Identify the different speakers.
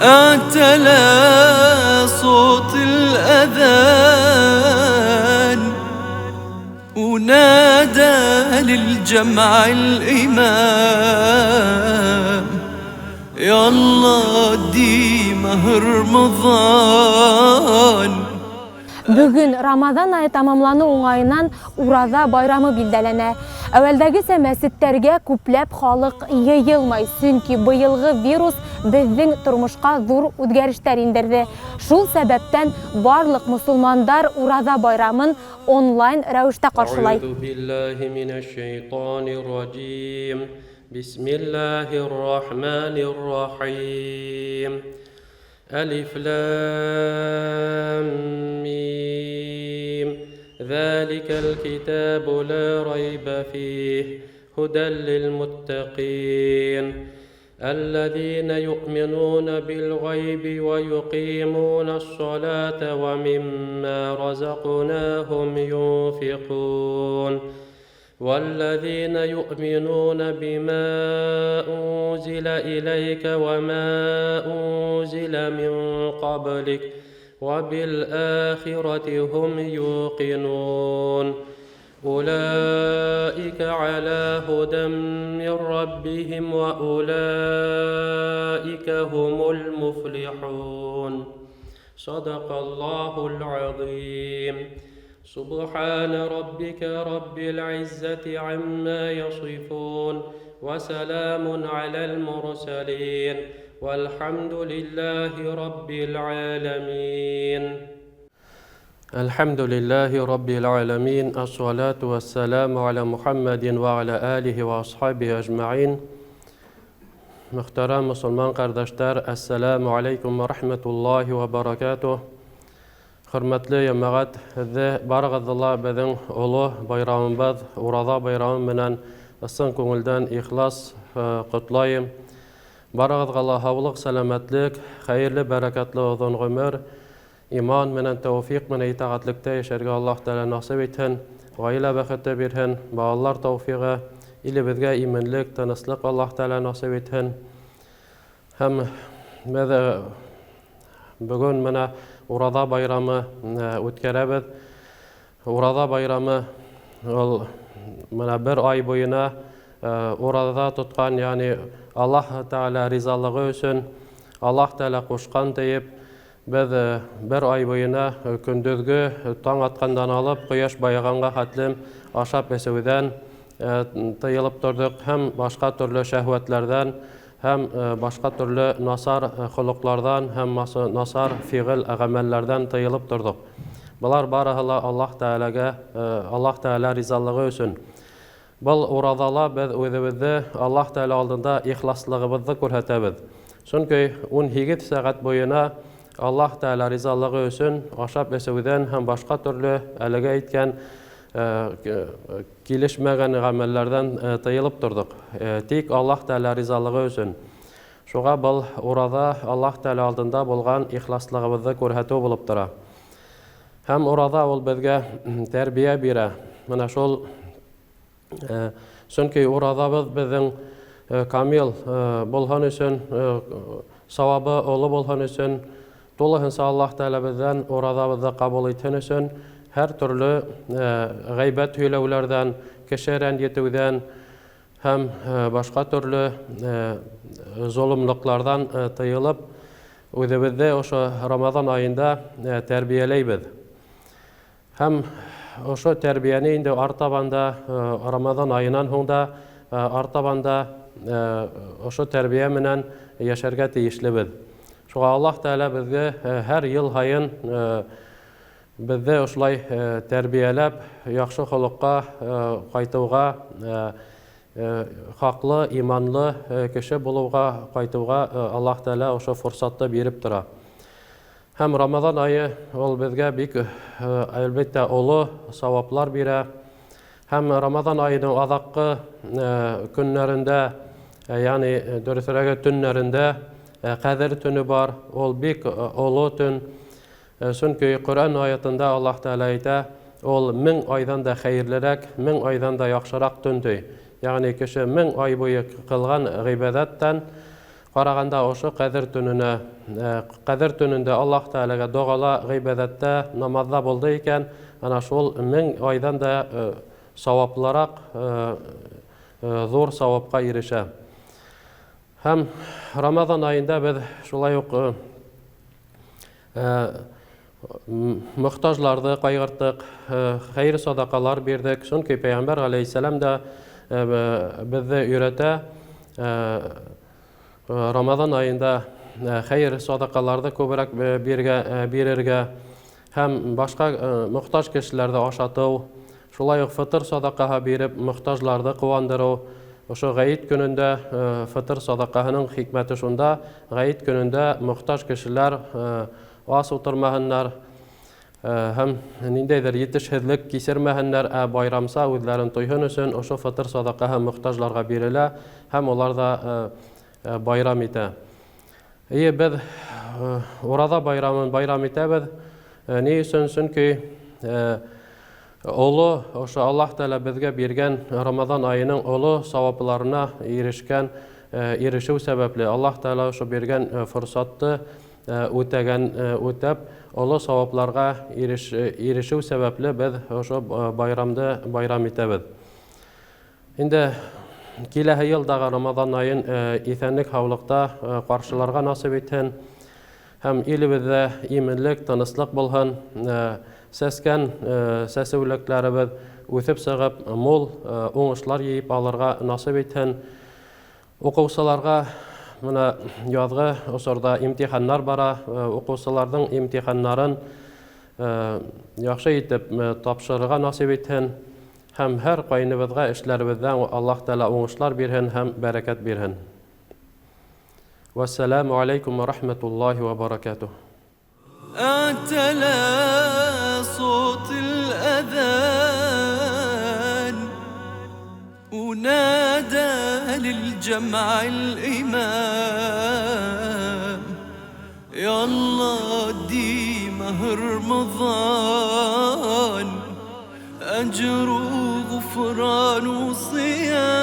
Speaker 1: اعتلى صوت الأذان ونادى للجمع الإمام، يلا دي مهر رمضان.
Speaker 2: Бөгөн Рамаҙан айы тамамланыу уңайынан Ураҙа байрамы билдәләнә. Әүәлдәгесә мәсеттәргә күпләп халыҡ йыйылмай, сөнки быйылғы вирус беҙҙең тормошҡа ҙур үҙгәрештәр индерҙе. Шул сәбәптән барлыҡ мосолмандар Ураҙа байрамын онлайн рәүештә ҡаршылай.
Speaker 3: أعوذ بالله من الشيطان الرجيم بسم الله الرحمن الرحيم ألف لام ميم ذلك الكتاب لا ريب فيه هدى للمتقين الذين يؤمنون بالغيب ويقيمون الصلاة ومما رزقناهم ينفقون والذين يؤمنون بما أنزل إليك وما أنزل من قبلك وبالآخرة هم يوقنون أولئك على هدى من ربهم وأولئك هم المفلحون صدق الله العظيم. سبحان ربك رب العزة عما يصفون وسلام على المرسلين والحمد لله رب العالمين. الحمد لله رب العالمين، الصلاة والسلام على محمد وعلى آله وأصحابه أجمعين. Мөхтәрәм мосолман ҡәрҙәштәр, السلام عليكم ورحمة الله وبركاته. Хөрмәтле йәмәғәт, һеҙҙе барығыҙҙы ла беҙҙең оло байрамыбыҙ Ураҙа байрамы менән ысын күңелдән ихлас ҡотлайым. Барығыҙға ла һаулыҡ, сәләмәтлек, хәйерле, бәрәкәтле оҙон ғүмер, иман менән, тәүфиҡ менән итәғәтлектә йәшәргә Аллаһ Тәғәлә насип итһен, ғаилә бәхете бирһен, балалар тәүфиғы, илебеҙгә именлек, тыныслыҡ Аллаһ Тәғәлә насип итһен. Һәм беҙ бөгөн менә Ураҙа байрамы үткәрәбеҙ. Ураҙа байрамы ул менә бер ай буйына ураҙа тотҡан, ягъни Аллаһ Тәғәлә ризалығы өсөн, Аллаһ Тәғәлә ҡушҡан тиеп, беҙ бер ай буйына көндөҙгө таң атҡандан алып ҡояш байығанға хәтлем ашап эсеүҙән тыйылып торҙоҡ һәм башҡа төрлө шәһүәтләрҙән һәм башҡа төрлө насар холоҡларҙан һәм насар фиғел ғәмәлләрҙән тыйылып торҙоҡ. Былар барыһы ла Аллаһ Тәғәләгә, Аллаһ Тәғәлә ризалығы өсөн. Был ураҙала беҙ үҙебеҙҙе Аллаһ Тәғәлә алдында ихласлығыбыҙҙы күрһәтәбеҙ. Сөнки 18 сәғәт буйына Аллаһ Тәғәлә ризалығы өсөн ашап эсеүҙән һәм башҡа төрлө әлеге әйткән килешмәгән ғәмәлләрҙән тыйылып торҙоҡ. Тик Аллаһ Тәғәлә ризалығы өсөн. Шуға был ураҙа Аллаһ Тәғәлә алдында булған ихласлығыбыҙҙы күрһәтеү булып тора. Һәм ураҙа ул беҙгә тәрбиә бирә. Менә шул, сөнки ураҙабыҙ беҙҙең камил булһын өсөн, сауабы оло булһын өсөн, тулыһынса Аллаһ Тәғәлә беҙҙән ураҙабыҙҙы ҡабул итһен өсөн һәр төрлө ғәйбәт һөйләүләрҙән, кеше рәнйетеүҙән һәм башҡа төрлө золомлыҡларҙан тыйылып, үҙебеҙҙе ошо Рамаҙан айында тәрбиәләйбеҙ. Һәм ошо тәрбиәне инде артабан да, Рамаҙан айынан һуң да артабан да ошо тәрбиә менән йәшәргә тейешлебеҙ. Шуға Аллаһ Тәғәлә беҙгә һәр йыл һайын беҙҙе ошолай тәрбиәләп, яҡшы холоҡҡа ҡайтыуға, хаҡлы, иманлы кеше булыуға ҡайтыуға Аллаһ Тәғәлә ошо форсатты биреп тора. Һәм Рамаҙан айы ул беҙгә бик, әлбиттә, оло сауаплар бирә. Һәм Рамаҙан айының аҙаҡҡы көннәрендә, ягъни дөрөҫөрәге төннәрендә Ҡәҙер төнө бар, ул бик оло төн. Сөнки Ҡөрьән аятында Аллаһ Тәғәлә әйтә, ул 1000 айҙан да хәйерлерәк, 1000 айҙан да яҡшыраҡ төн ти. Ягъни кеше 1000 ай буйы ҡылған ғибәҙәттән Ҡарағанда ошо Ҡәҙер төнөнә, Ҡәҙер төнөндә Аллаһ Тәғәләгә доғала, ғибәҙәттә, намаҙҙа булды икән, ана шул 1000 айҙан да сауаплыраҡ, ҙур сауапҡа ирешә. Һәм Рамаҙан айында беҙ шулай уҡ мохтажларҙы ҡайғырттыҡ, хәйер садаҡалар бирҙек. Сөнки Пәйғәмбәр ғәләйһиссәләм дә беҙҙе өйрәтә, Рамаҙан айында хәйер садаҡаларҙы күберәк бирергә һәм башҡа мохтаж кешеләрҙе ашатыу, шулай уҡ фытыр садаҡаһы биреп мохтажларҙы ҡыуандырыу. Ошо ғәйет көнөндә фытыр садаҡаһының хикмәте шунда, ғәйет көнөндә мохтаж кешеләр ас ултырмаһыннар һәм ниндәйҙер етешһеҙлек кисермәһеннәр, ә байрамса үҙҙәрен тойһон өсөн ошо фытыр садаҡаһы мохтажларға бирелә һәм улар да байрам итә. Эйе, беҙ Ураҙа байрамын байрам итәбеҙ. Ни өсөн? Сөнки оло ошо Аллаһ Тәғәлә беҙгә биргән Рамаҙан айының оло сауапларына ирешеү сәбәпле Аллаһ Тәғәлә ошо биргән форсатты үтәп, оло сауапларға ирешеү сәбәпле беҙ ошо байрамды байрам итәбеҙ. Инде киләһе йылдағы Рамаҙан айын иҫәнлек, һаулыҡта ҡаршыларға насип итһен һәм илебеҙҙә именлек, тыныслыҡ булһын. Сәскән сәсеүлектәребеҙ үҫеп сығып, мул уңышлар йыйып алырға насип итһен. Уҡыусыларға мына яҙғы осорҙа имтиханнар бара. Уҡыусыларҙың имтиханнарын яҡшы итеп тапшырырға насип итһен һәм һәр ҡайыныбыҙға эшләребеҙҙә Аллаһ Тәғәлә уңышлар бирһен һәм бәрәкәт бирһен. Вассаламу алейкум ва рахматуллахи ва баракатух.
Speaker 1: اعتلى صوت الأذان ونادى للجمع الإمام، يلا دي مهر رمضان، أجر وغفران وصيام.